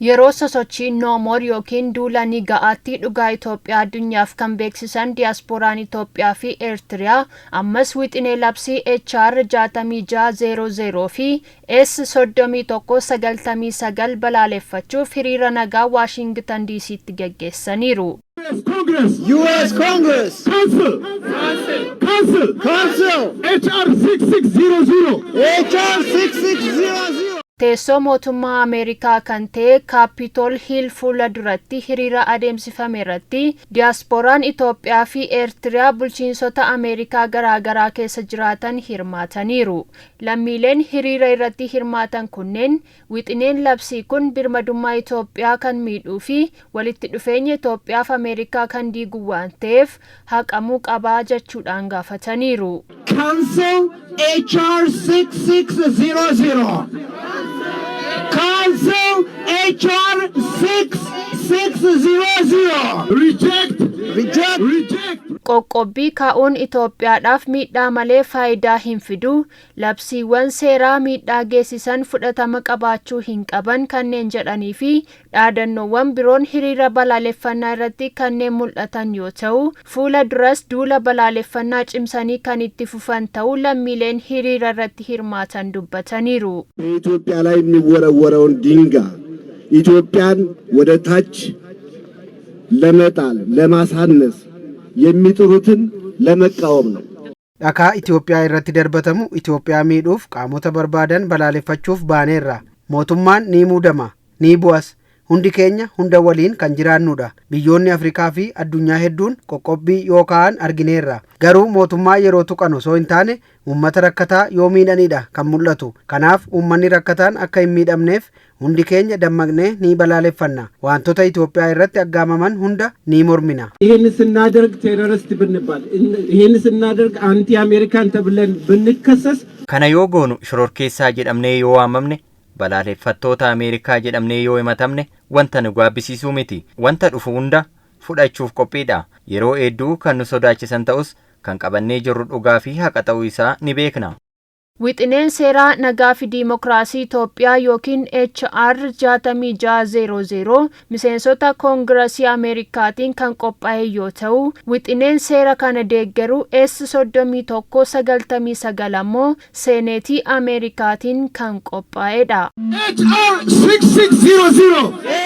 Yeroo sosochii No More yookiin duula ni ga'aatti dhugaa Itoophiyaa addunyaaf kan beeksisan diyaaspooraan Itoophiyaa fi Eertiriyaa ammas wixinee labsii HR 6600 fi S 3199 balaaleffachuuf hiriira nagaa Waashingitan DC'tti geggeessaniiru. Congress. U.S. Congress. Cancel. Cancel. Cancel. HR 6600. HR 6600. Teessoo mootummaa Ameerikaa kan ta'e Kaapitool Hiil fuula duratti hiriira adeemsifame irratti diyaaspooraan Itoophiyaa fi Eertiriyaa bulchiinsota Ameerikaa garaagaraa keessa jiraatan hirmaataniiru. Lammiileen hiriira irratti hirmaatan kunneen wixineen labsii kun birmadummaa Itoophiyaa kan miidhuu fi walitti dhufeenya Itoophiyaa fi Ameerikaa kan diigu waan ta'eef haqamuu qabaa jechuudhaan gaafataniiru. Cancel HR 6600. Cancel HR 6600. Reject. Reject. Reject. Qoqqobbii kaa'uun Itoophiyaadhaaf miidhaa malee faayidaa hin fidu, labsiiwwan seeraa miidhaa geessisan fudhatama qabaachuu hin qaban kanneen jedhanii fi dhaadannoowwan biroon hiriira balaaleffannaa irratti kanneen mul'atan yoo ta'u, fuula duras duula balaaleffannaa cimsanii kan itti fufan ta'uu lammiileen hiriira irratti hirmaatan dubbataniiru. በኢትዮጵያ ላይ የሚወረወረውን ድንጋይ ኢትዮጵያን ወደ ታች ለመጣል ለማሳነስ የሚጥሩትን ለመቃወም ነው። Dhakaa Itoophiyaa irratti darbatamu Itoophiyaa miidhuuf qaamota barbaadan balaaleffachuuf baaneerra. Mootummaan ni muudama, ni bu'as. Hundi keenya hunda waliin kan jiraannudha. Biyyoonni Afrikaa fi addunyaa hedduun qoqqobbii yoo kaa'an argineerra. Garuu mootummaa yeroo tuqan osoo hin taane uummata rakkataa yoo miidhanidha kan mul'atu. Kanaaf uummanni rakkataan akka hin miidhamneef hundi keenya dammaqnee ni balaaleffanna. Wantoota Itoophiyaa irratti aggaamaman hunda ni mormina. ይህን ስናደርግ terrorist ብንባል፣ ይህን ስናደርግ anti American ተብለን ብንከሰስ Kana yoo goonu shororkeessaa jedhamnee yoo waamamne, balaaleffattoota Ameerikaa jedhamnee yoo himatamne, wanta nu gaabbisiisuu miti. Wanta dhufu hunda fudhachuuf qophiidha. Yeroo hedduu kan nu sodaachisan ta'us, kan qabannee jirru dhugaa fi haqa ta'uu isaa ni beekna. Wixineen seeraa nagaa fi diimokiraasii Itoophiyaa yookiin HR 6600 miseensota Koongirasii Ameerikaatiin kan qophaa'e yoo ta'u, wixineen seera kana deeggaru S 3199 ammoo Seeneetii Ameerikaatiin kan qophaa'edha. HR 6600.